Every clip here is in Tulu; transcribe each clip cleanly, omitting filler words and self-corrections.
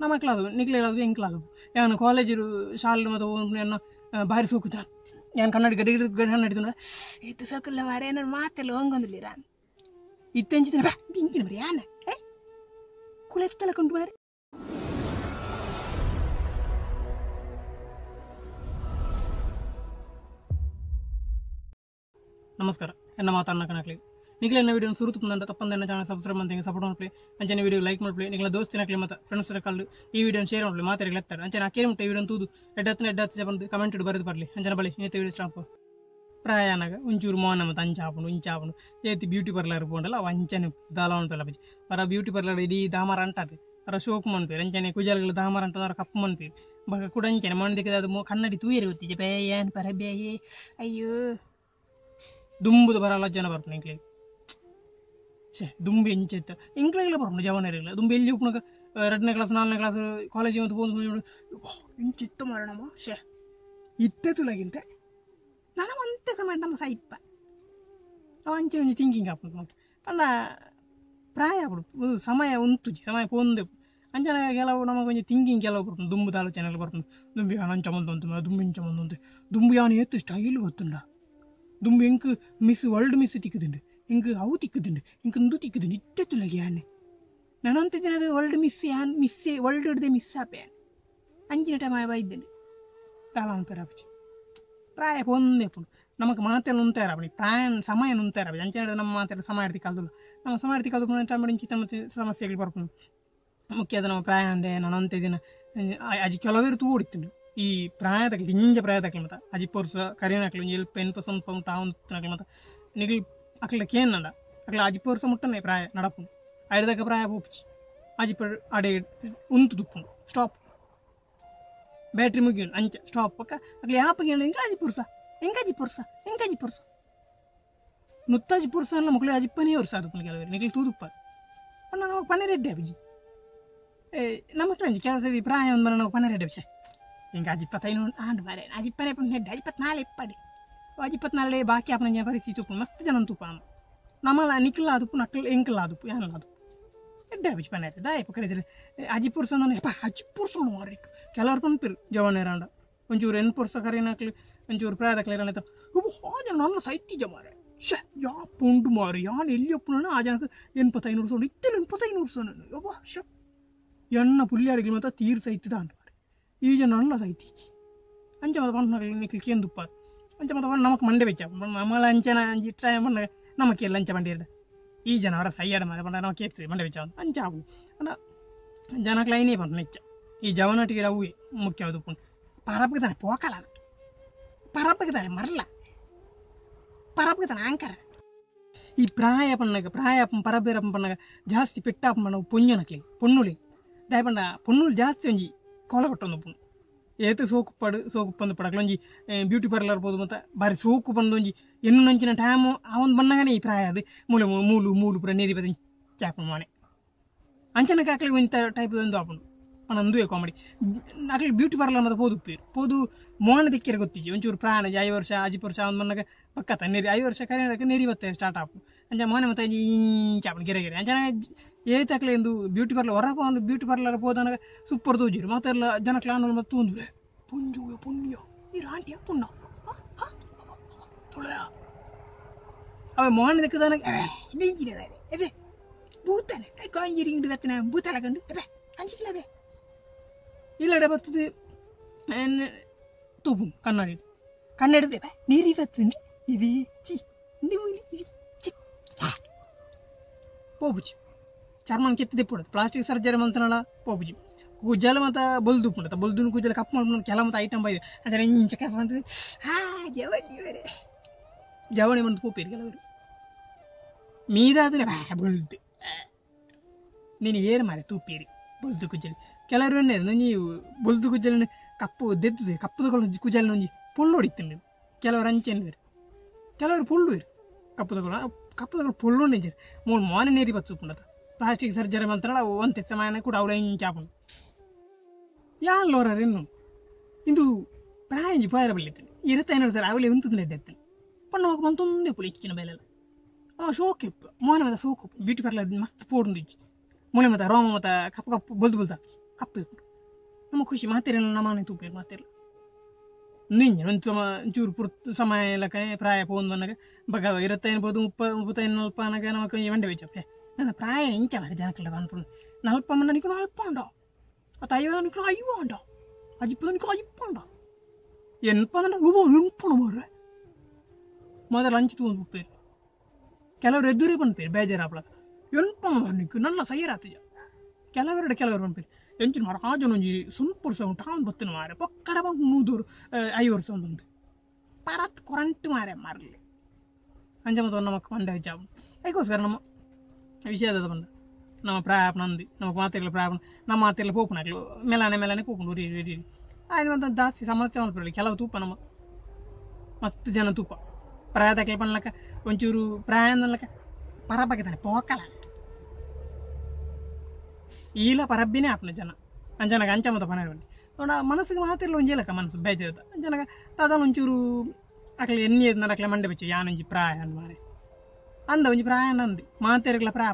ನಮಕ್ಲಾದು ನಿಕ್ಲೇಲಾದು ಎಂಕ್ಲಾದು ಯಾನು ಕಾಲೇಜು ಶಾಲೆ ಮತ್ತು ಎನ್ನ ಬಾರಿ ಸೋಕುದ ಯಾನ್ ಕನ್ನಡಿ ಗಡಿ ಕನ್ನಡಿ ಇತ್ತು ಸೋಕುಲ್ಲ ಮಾರೆ ನನ್ನ ಮಾತೆಲ್ಲ ಒಂಗೊಂದಿಲ್ಲ ಇತ್ತೆಂಚಿನ ಬಾ ಇಂಚಿನ ಮರಿ ಯಾನ ಕುಲೆತ್ತಲ ಕೊಂಡು ಮಾರೆ. ನಮಸ್ಕಾರ, ಎನ್ನ ಮಾತಾಡೋಣ ಕಣಕ್ಲಿ ನಿಖಿಲ ವಿಡಿಯೋ ಸುರುತುಂದ ತಪ್ಪಂದ ಚಾನಲ್ ಸಬ್ಸ್ಕ್ರೈಬ್ ಅಂತ ಸಪೋರ್ಟ್ ಮಾಡ್ಲಿ, ಅಂಚನೆ ವಿಡಿಯೋ ಲೈಕ್ ಮಾಡ್ಲಿ, ನಿಖಿಲ ದೋಸ್ತಿನಕ್ಲಿ ಮತ್ತು ಫ್ರೆಂಡ್ಸ್ ಸರ್ಕಲ್ ಈ ವಿಡಿಯೋ ಶೇರ್ ಮಾಡ್ಲಿ, ಮಾತಾಡಿ ಎತ್ತಾರೆ ಅಂಚನೆ ಅಕೇರಿ ಮುಟ್ಟ ವಿಡಿಯೋ ತೂದು ಎಡ್ಡತ್ತಿನ ಎಡ್ಡತ್ತಿ ಬಂದು ಕಮೆಂಟ್ ಬರೆದು ಬರಲಿ. ಅಂಚನೆ ಬಳಿ ಇನ್ನಿತ ವಿಡಿಯೋ ಸ್ಟಾಪ್ ಪ್ರಾಯನಾಗ ಒಂಚೂರು ಮೋನ ಮತ್ತು ಅಂಚಾಪುಂಡು ಇಂಚಾಪುಂಡು ಏತಿ ಬ್ಯೂಟಿ ಪಾರ್ಲರ್ ಪೋಂಡಲ್ಲ ಅವು ಅಂಚನೆ ದಾಲ ಉಂಟಲ್ಲ ಬಜ್ಜಿ ವರ ಬ್ಯೂಟಿ ಪಾರ್ಲರ್ ಇಡೀ ದಾಮರ ಅಂಟದು ವರ ಶೋಕ್ ಮನ್ಪೇರು ಅಂಚನೆ ಕುಜಲ್ಗಳು ದಾಮರ ಅಂಟದ ಅವರ ಕಪ್ಪು ಮನ್ಪೇರು ಬಕ ಕೂಡ ಅಂಚನೆ ಮಣ್ಣು ದಿಕ್ಕದ ಅದು ಕನ್ನಡಿ ತೂಯರಿ ಗೊತ್ತಿಜೆ ಬೇಯನ್ ಪರಬೇಯೇ ಅಯ್ಯೋ ದುಂಬುದು ಬರಲ್ಲ ಜನ ಬರ್ಪುಂಡು ಎಂಕ್ಲೆಗ್ ಛೇ ದುಂಬು ಎಂಚೆತ್ತ ಎಂಕ್ಲೆಗ್ಲ ಬರ್ಪುಂಡು ಜವನರಿಗ್ಲ ದುಂಬು ಎಲ್ಲಿ ಉಪ್ಪುನಗ 2ನೇ ಕ್ಲಾಸ್ 4ನೇ ಕ್ಲಾಸ್ ಕಾಲೇಜಿಗೆ ಮತ್ತು ಪೋಂದು ಇಂಚಿತ್ತ ಮಾರಣಮ್ಮ ಶೇ ಇತ್ತೆ ತುಲಗಿಂತೆ ನನ್ನ ಒಂತೆ ಸಮಯ ನಮ್ಮ ಸೈಪ್ಪ ಅವು ಅಂಚೆ ಒಂಜಿ ಥಿಂಕಿಂಗ್ ಆಪುಂಡು ಮತ್ತೆ ಪಂಡ ಪ್ರಾಯ ಆಪುಂಡು ಸಮಯ ಉಂತುಜಿ ಸಮಯ ಪೋಂದೆ ಅಂಚನೆ ಕೆಲವು ನಮಗೆ ಒಂಜಿ ಥಿಂಕಿಂಗ್ ಕೆಲವು ಬರ್ಪುಂಡು ದುಂಬುದ ಆಲೋಚನೆಗಳು ಬರ್ಪುಂಡು ದುಂಬು ಯಾನ್ ಅಂಚ ಮಂತೊಂತು ದುಂಬು ಇಂಚ ಮಂತೊಂತೆ ದುಂಬು ಯಾನ್ ಏತ್ ಸ್ಟೈಲ್ ಗೊತ್ತುಂಡ ದುಂಬು ಎಂಕ್ ಮಿಸ್ ವರ್ಲ್ಡ್ ಮಿಸ್ ತಿಕ್ಕುದುಂಡು ಎಂಕ್ ಅವು ತಿಕ್ಕುದುಂಡು ಎಂಕ್ ಇಂದು ತಿಕ್ಕುದುಂಡು ಇತ್ತೆ ತುಲಗಿ ಯಾನೆ ನಾನಂತ ದಿನದ ವರ್ಲ್ಡ್ ಮಿಸ್ ಯಾನ್ ಮಿಸ್ ವರ್ಲ್ಡ್ ಹಿಡ್ದೆ ಮಿಸ್ ಆಪೆ ಯಾನ್ ಅಂಚಿನ ಟೈಮ್ ಬೈದ್ದುಂಡು ತಾಳ ಅನ್ಪೇರಾಪುಜಿ ಪ್ರಾಯ ಪೊಂದೆ ಪುಂಡು ನಮಕ್ ಮಾತೆಲ್ಲ ಉಂತಾರ ಪ್ರಾಯ ಸಮಯ ಉಂತಾರ ಅಂಚನೆ ನಮ್ಮ ಮಾತೆಲ್ಲ ಸಮಯ ಇರ್ತಿ ಕಲ್ದುಲ್ಲ ನಮ್ಮ ಸಮಯ ಇರ್ತಿ ಕಲ್ದು ಟೈಮ್ ಇಂಚಿತ ಮತ್ತು ಸಮಸ್ಯೆಗಳು ಬರ್ಪುಂಡು. ಮುಖ್ಯದ ನಮ್ಮ ಪ್ರಾಯ ಅಂದರೆ ನಾನಂತ ದಿನ ಅಜಿ ಕೆಲವರು ತೂ ಓಡಿತ್ತುಂಡು ಈ ಪ್ರಾಯದಕ್ಲಿ ದಿಂಜ ಪ್ರಾಯದಕ್ಲಿ ಮತ್ತು ಅಜಿ ಪೊರ್ಸ ಕರಿನಕ್ಲಿ ಒಂಜಿ ಎಲ್ಪ ಎನ್ಪ ಸೊಂಪ ಉಂಟು ಮತ್ತು ನಿಗ್ಲಿ ಅಕ್ಲ ಕೇಂದ ಅಕ್ಲ ಅಜಿ ಪೊರ್ಸ ಮುಟ್ಟನೆ ಪ್ರಾಯ ನಡಪುಂಡು ಐದಕ್ಕ ಪ್ರಾಯ ಪೋಪುಚಿ ಅಜಿ ಪರ್ ಅಡೆ ಉಂತು ತುಪ್ಪುಂಡು ಸ್ಟಾಪ್ ಬ್ಯಾಟ್ರಿ ಮುಗಿಯುಂಡು ಅಂಚ ಸ್ಟಾಪ್ ಪಕ್ಕ ಅಕ್ಲ ಯಾಪ ಎಂಕ ಅಜಿ ಪುರ್ಸ ಎಂಕ ಅಜಿ ಪುರ್ಸ ಎಂಕ ಅಜಿ ಪುರ್ಸ ನುತ್ತಜಿ ಪುರ್ಸ ಅಲ್ಲ ಮಕ್ಕಳು ಅಜಿಪ್ಪನೇ ವರ್ಷ ಅದು ಕೆಲವರು ನಿಗ್ಲಿ ತೂದುಪ್ಪ ನಾವು ಪನ್ನೆರಡ್ಡೆ ಅಬ್ಜಿ ನಮಕ್ಲ ಅಂಜಿ ಕೆಲವು ಸರಿ ಪ್ರಾಯ ಒಂದು ನಾವು ಪನ್ನೆರಡ್ಡೆ ಅಬ್ಜಿ ಇಂಕ ಅಜಿಪ್ಪತ್ತೈನು ಆಂಡು ಮಾರೆ ಅಜಿಪ್ಪನೇ ಪುಂಡು ಅಜಿಪ್ಪತ್ನಾಲೆ ಇಪ್ಪಡೆ ಅಜಿಪ್ಪತ್ನಾಲೆ ಬಾಕಿ ಆಪನ ಪರಿಸ್ಥಿತಿ ತುಪ್ಪು ಮಸ್ತ್ ಜನ ತುಪ್ಪ ನಮ್ಮಲ್ಲ ನಿಕ್ಲ ಆದುಪ್ಪು ನಕ್ಲ ಎಂಕಲ್ ಆದುಪ್ಪು ಯಾನಲ್ಲ ಆದುಪ್ಪು ಎಡ್ಡೆ ಅಬಿಜಿ ಪನ್ನೆರೆ ದಾಯ ಪಕ್ಕರೆ ಅಜಿಪುರ್ಸ ಯಪ್ಪ ಅಜಿಪುರ್ಸ ಮಾರಿ ಕೆಲವರು ಪನ್ಪಿರು ಜವಾನೇರಾಂಡ ಒಂಚೂರು ಎನ್ಪುರ್ಸ ಕರಿನಕ್ಲು ಒಂಚೂರು ಪ್ರಾಯದಕ್ಲು ಇರೋಣ ಆ ಜನ ನನ್ನ ಸೈತಿಜ ಮಾರೆ ಶೇ ಯಾ ಪುಂಡು ಮಾರಿ ಯಾನ್ ಎಲ್ಲಿ ಒಪ್ಪುನ ಆ ಜನಕ್ಕೆ 85 ವರ್ಷ ಇತ್ತೆಲ್ಲ 85 ವರ್ಷ ಯವ್ವ ಶೇ ಎಣ್ಣ ಪುಲ್ಯಾಡಿಗಳು ಮತ್ತು ತೀರ್ ಸೈತಿದ ಅಂಡು ಮಾರೆ ಈ ಜನ ನನ್ನ ಸೈತಿಚಿ ಅಂಚ ಮತ್ತು ಪಂಡ ನಿಕ್ಲು ಕೇಂದುಪ್ಪ ಅಂಚ ಮತ್ತು ನಮಕ್ ಮಂಡೆ ಬೆಚ್ಚ ನಮ್ಮಳ ಅಂಚನ ಅಂಚಿ ಟ್ರೈ ಪಂಡ ನಮಕ್ಕೆ ಎಲ್ಲ ಅಂಚ ಬಂಡಿ ಈ ಜನ ಅವರ ಸೈಯಾಡ ಮಾರೆ ಪಂಡ ನಮಕ್ ಕೇತ್ಸಿ ಮಂಡೆ ಬೆಚ್ಚ ಅಂಚ ಆಪು ಅಂಡ ಜನಕ್ಲ ಐನೇ ಪಂಡ ನೆಚ್ಚ ಈ ಜವನಟಿಗೆ ಅವುವೆ ಮುಖ್ಯವಾದ ಪುಂಡು ಪರಪ್ಗೆ ತಾನೆ ಪೋಕಲ ಪರಪ್ಗೆ ತಾನೆ ಮರಲ ಪರಪ್ಗೆ ತಾನೆ ಆಂಕರ ಈ ಪ್ರಾಯ ಪಣ್ಣಗ ಪ್ರಾಯ ಪರಬೇರಪ್ಪ ಪಣ್ಣಗ ಜಾಸ್ತಿ ಪೆಟ್ಟಾಪ ನಾವು ಪೊಂಜನಕ್ಲಿ ಪೊನ್ನುಲಿ ದಾಯ ಪಂಡ ಪೊನ್ನುಲು ಜಾಸ್ತಿ ಒಂಜಿ ಕೋಲ ಕೊಟ್ಟೊಂದು ಪುಂಡು ಏತು ಸೋಕು ಪಡು ಸೋಕು ಬಂದು ಪಡಕ್ಲ ಒಂಜಿ ಬ್ಯೂಟಿ ಪಾರ್ಲರ್ ಪೋದು ಮತ್ತು ಬಾರಿ ಸೋಕು ಬಂದು ಒಂಜಿ ಎನ್ನು ನಂಚಿನ ಟೈಮು ಅವನು ಬಂದಾಗನೇ ಈ ಪ್ರಾಯ ಅದು ಮೂಲೆ ಮೂಲು ಮೂಲು ಪೂರ ನೀರಿ ಬದ ಚಾಪುಂಡು ಮನೆ ಅಂಚನಕ್ಕೆ ಅಕ್ಲಿಗೆ ಒಂಜಿ ಟೈಪ್ ಒಂದು ಆಪುಂಡು ಪಂಡ ಅಂದುವೆ ಕಾಮಿಡಿ ಅಕ್ಲಿ ಬ್ಯೂಟಿ ಪಾರ್ಲರ್ ಮತ್ತು ಪೋದು ಉಪ್ಪೇರು ಪೋದು ಮೋನ ದಿಕ್ಕಿರ ಗೊತ್ತಿಜ್ಜಿ ಒಂಚೂರು ಪ್ರಾಣ 5 ವರ್ಷ ಅಜಿಪ್ ವರ್ಷ ಅವ್ನು ಬಂದಾಗ ಪಕ್ಕತ್ತ ನೀರಿ 5 ವರ್ಷ ಕರೆ ನೀರಿ ಬತ್ತೆ ಸ್ಟಾರ್ಟ್ ಆಪು ಅಂಚ ಮೋನೆ ಮತ್ತು ಇಂಚಾಪುಂಡು ಗೆರೆ ಗೆರೆ ಅಂಚನ ಏತಕ್ಲೆ ಎಂದು ಬ್ಯೂಟಿ ಪಾರ್ಲರ್ ಹೊರಗೆ ಒಂದು ಬ್ಯೂಟಿ ಪಾರ್ಲರ್ ಹೋದನಾಗ ಸೂಪರ್ ತೋಜಿರು ಮತ್ತೆಲ್ಲ ಜನಕ್ಲ ಆನೋಲ್ ಮತ್ತು ತೂಂದು ಪುಂಜು ಪುಣ್ಯ ನೀರು ಆಂಟಿಯ ಪುಣ್ಯ ತುಳೆಯ ಅವ ಮೋಹನ ದಿಕ್ಕದಾನ ನೆಂಜಿನ ಬೇರೆ ಅದೇ ಬೂತಾನೆ ಕಾಂಜಿರಿ ಇಂಡು ಬತ್ತನ ಬೂತಾಲ ಕಂಡು ಅಬೆ ಅಂಚಿಲ್ಲ ಇಲ್ಲಡೆ ಬರ್ತದೆ ತೂಪು ಕನ್ನಡಿ ಕನ್ನಡಿ ನೀರಿ ಬತ್ತಂದ್ರೆ ಇವಿ ಚಿ ಇವಿ ಚಿ ಪೋಪುಚಿ ಚರ್ಮನ ಕೆತ್ತಿದೆ ಪೋಡದು ಪ್ಲಾಸ್ಟಿಕ್ ಸರ್ಜರಿ ಮಂತನಲ್ಲ ಪೋಪುಜಿ ಕುಜ್ಜಲ ಮತ್ತು ಬೊಲ್ದು ಉಪ್ಪುಂಡತ ಬೊಲ್ದುನ ಕುಜ್ಜಲ ಕಪ್ಪು ಮಾಡ್ಕೊಂಡು ಕೆಲ ಮತ್ತು ಐಟಮ್ ಬೈದೆ ಅಂಚನೆ ಇಂಚ ಕಪ್ಪ ಅಂತ ಹಾ ಜವಳಿ ಬೇರೆ ಜವಳಿ ಬಂದು ಪೋಪೇರು ಕೆಲವರು ಮೀದಾದ್ರೆ ಬಾ ಬೊಲ್ದು ನೀನು ಏರು ಮಾರೆ ತೂಪೇರಿ ಬೊಲ್ದು ಕುಜ್ಜಲಿ ಕೆಲವರು ಎಣ್ಣೆ ನೀವು ಬೊಲ್ದು ಕುಜ್ಜಲಿನ ಕಪ್ಪು ದೆತ್ತದೆ ಕಪ್ಪು ಕುಜ್ಜಲಿನ ಒಂಜಿ ಪೊಳ್ಳು ಹೊಡಿತಂಡು ಕೆಲವರು ಅಂಚೆನ್ ಕೆಲವರು ಪೊಳ್ಳು ಇರು ಕಪ್ಪು ತಗೊಳ್ಳ ಕಪ್ಪು ತಗೊಂಡು ಪೊಳ್ಳು ನೆಂಜರು ಮೂರು ಮೋನೆ ನೀರಿ ಬತ್ತು ಉಪ್ಪುಂಡತ ಪ್ಲಾಸ್ಟಿಕ್ ಸರ್ಜರಿ ಮಂತನಲ್ಲ ಒಂತೆ ಸಮಯನ ಕೂಡ ಅವಳು ಇಂಚಾಪುಂಡು ಯಾನ್ ಲೋರರ್ ಇನ್ನು ಇಂದು ಪ್ರಾಯ ಪೋಯರ ಬಳ್ಳಿತ್ತೇನೆ 25 ಸರ್ ಅವಳಿ ಉಂತುದು ನೆಡ್ಡೆತ್ತೇನೆ ಪಣ್ಣ ಹೋಗಿ ಮಂತೊಂದೇ ಪುಲಿ ಇಚ್ಚಿನ ಬೇಲೆಲ್ಲ ಅವ ಶೋಕ್ ಇಪ್ಪು ಮೋನೆ ಮತ್ತು ಸೋಕು ಬ್ಯೂಟಿ ಪಾರ್ಲರ್ ಮಸ್ತ್ ಪೋಡುಂದು ಇಜ್ಜಿ ಮೊನೆ ಮತ್ತು ರೋಮ ಮತ್ತು ಕಪ್ಪು ಕಪ್ಪು ಬೊಲ್ದು ಬೊಲ್ದು ಹಾಕಿ ಕಪ್ಪು ನಮ್ಮ ಖುಷಿ ಮಾತೆರೆಲ್ಲ ನಮ್ಮನೆ ತೂಪೇರು ಮಾತೆಲ್ಲ ನಿಂಜೆ ಒಂದು ಚೂರು ಪುರ್ ಸಮಯ ಲಕ ಪ್ರಾಯ ಪೋಂದು ಬಂದಾಗ ಬಗ ಇರತ್ತೈನು ಪೋದು ಮುಪ್ಪ ಮುಪ್ಪತ್ತೈನು ನಲ್ಪ ಅನಗ ನಮಕ್ ಮಂಡೆ ಬೆಚ್ಚಪ್ಪೆ ನನ್ನ ಪ್ರಾಯ ಇಂಚ ಮಾರೆ ಜನಕ್ಲೆ ಪನ್ಪುಂಡು ನಲ್ಪ ಮನ್ನ ನಿಕ್ಕು ನಲ್ಪ ಉಂಡೋ ಅತ್ತ ಐವ ನಿಕ್ಕು ಐವ ಉಂಡೋ ಅಜಿಪ್ಪ ನಿಕ್ಕು ಅಜಿಪ್ಪ ಉಂಡೋ ಎನ್ಪ ಅಂದ್ರೆ ಉಬೋ ಎನ್ಪುಣ ಮಾರ್ರೆ ಮೊದಲು ಅಂಚು ತೂಂದು ಪುಪ್ಪೇರು ಕೆಲವರು ಎದುರೇ ಪನ್ಪೇರು ಬೇಜಾರಾಪ್ಲ ಎನ್ಪ ಮಾರ್ರೆ ನಿಕ್ಕು ನನ್ನ ಸೈರಾತಜ ಕೆಲವರೆಡೆ ಕೆಲವರು ಪನ್ಪೇರು ಎಂಚಿನ ಮಾರ ಆಜನೊಂಜಿ ಸುಂಪುರ್ಸ ಉಂಟು ಆನ್ ಬತ್ತಿನ ಮಾರೆ ಪೊಕ್ಕಡ ಬಂದು ನೂದೂರು ಐದು ವರ್ಷ ಉಂಟು ಪರತ್ ಕೊರಂಟು ಮಾರೆ ಮಾರಲಿ ಅಂಚ ಮತ್ತು ನಮಕ್ ಮಂಡೆ ವಿಚಾರ ಅದಕ್ಕೋಸ್ಕರ ನಮ್ಮ ವಿಷಯದ ಬಂದ ನಮ್ಮ ಪ್ರಾಯಪ್ನ ಅಂದಿ ನಮಕ್ ಮಾತಿರ್ಲ ಪ್ರಾಯಪ್ನ ನಮ್ಮ ಮಾತಿರ್ಲ ಪೋಪುನಾಕ್ಲು ಮೆಲಾನೆ ಮೆಲಾನೆ ಪೋಪುಂಡು ಉರಿ ಉರಿ ಆಯ್ತು ಮತ್ತು ಜಾಸ್ತಿ ಸಮಸ್ಯೆ ಮಲ್ಪರಲಿ ಕೆಲವು ತೂಪ ನಮ್ಮ ಮಸ್ತ್ ಜನ ತೂಪ ಪ್ರಾಯದಕ್ಲೆ ಪನ್ಲಕ ಒಂಚೂರು ಪ್ರಾಯ ಅನ್ಲಕ ಪರಬಗೆ ತಾನೆ ಪೋಕಲ ಈಲ ಪರಬ್ಬಿನೇ ಆಪ್ನ ಜನ ಅಂಜನಗ ಅಂಚ ಮತ ಪನ ತೋಡ ಮನಸ್ಸಿಗೆ ಮಾತಿರ್ಲ ಒಂಜೇಲಕ ಮನಸ್ಸು ಬೇಜಾರದ ಅಂಜನಗ ತಾದಾನ ಒಂಚೂರು ಅಕ್ಲೆ ಎಣ್ಣೆ ಅಕ್ಲೆ ಮಂಡೆ ಬೆಚ್ಚು ಯಾನೊಂಜಿ ಪ್ರಾಯ ಅಂದ್ ಮಾರೆ ಅಂದ ಒಂಜಿ ಪ್ರಾಯ ಅಂದು ಮಾತೆರ್ಗ್ಲ ಪ್ರಾಯ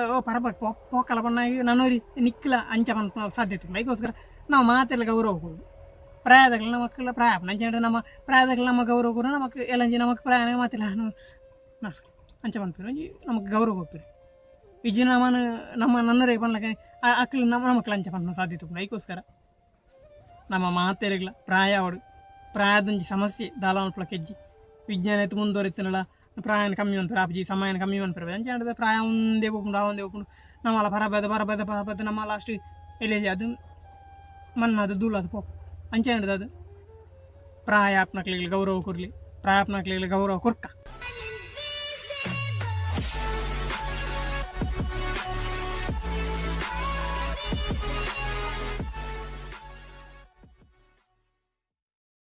ಓ ಪರಬ ಪೋಕಲ ಪನ್ನಾಗಿ ನನ್ನೋರಿ ನಿಕ್ಕಲ ಅಂಚ ಪನ್ಪುನ ಸಾಧ್ಯತೆ ಇಲ್ಲ. ಅದಕ್ಕೋಸ್ಕರ ನಾವು ಮಾತೆರ್ಲ ಗೌರವ ಕೊಡು ಪ್ರಾಯದಾಗಲ ನಮಕ್ಕೆಲ್ಲ ಪ್ರಾಯ ಅಂಚ ನಮ್ಮ ಪ್ರಾಯದಾಗಲ ನಮ್ಮ ಗೌರವ ಕೊಡು ನಮಕ್ ಎಲ್ಲಂಜಿ ನಮಕ್ ಪ್ರಾಯ ಮಾತಿಲ್ಲ ನಮಸ್ಕಾರ ಅಂಚ ಪನ್ಪೇರು ಒಂಜಿ ನಮಕ್ ಗೌರವ ಕೊಡ್ತೀರಿ ಇಜ್ಜಿ ನಮ್ಮನ ನಮ್ಮ ನನ್ನೊರಿಗೆ ಪನ್ಲಕ ಅಕ್ಲು ನಮ್ಮ ನಮಕ್ಲ ಅಂಚ ಪನ್ಪುನ ಸಾಧ್ಯತೆ ಉಂಟು. ಅದಕ್ಕೋಸ್ಕರ ನಮ್ಮ ಮಾತೆರ್ಗ್ಲ ಪ್ರಾಯ ಅವಡು ಪ್ರಾಯದೊಂಜಿ ಸಮಸ್ಯೆ ದಾಲ ಮನ್ಪುಲ ಕೆಜ್ಜಿ ವಿಜ್ಞಾನ ಎತ್ತು ಮುಂದುವರಿತಿನಲ ಪ್ರಾಯನ ಕಮ್ಮಿ ಮನ್ಪುರ ಆಪುಜಿ ಸಮಯನ ಕಮ್ಮಿ ಮನ್ಪುರ ಅಂಚ ಆಂಡದ ಪ್ರಾಯ ಒಂದೇ ಪೋಪುಂಡು ಆ ಒಂದೇ ಪೋಪುಂಡು ನಮ್ಮಲ ಪರಬದ ಪರಬದ ಪರಬದ ನಮ್ಮ ಲಾಸ್ಟ್ ಎಲ್ಲಿ ಅದು ಮಣ್ಣಾದ ಧೂಳಾದ ಪೋಪ್ ಅಂಚ ಆಂಡದ ಅದು ಪ್ರಾಯ ಆಪ್ನಕ್ಲಿಗೆ ಗೌರವ ಕೊರ್ಲಿ ಪ್ರಾಯ ಆಪ್ನಕ್ಲಿಗೆ ಗೌರವ ಕೊರ್ಕ.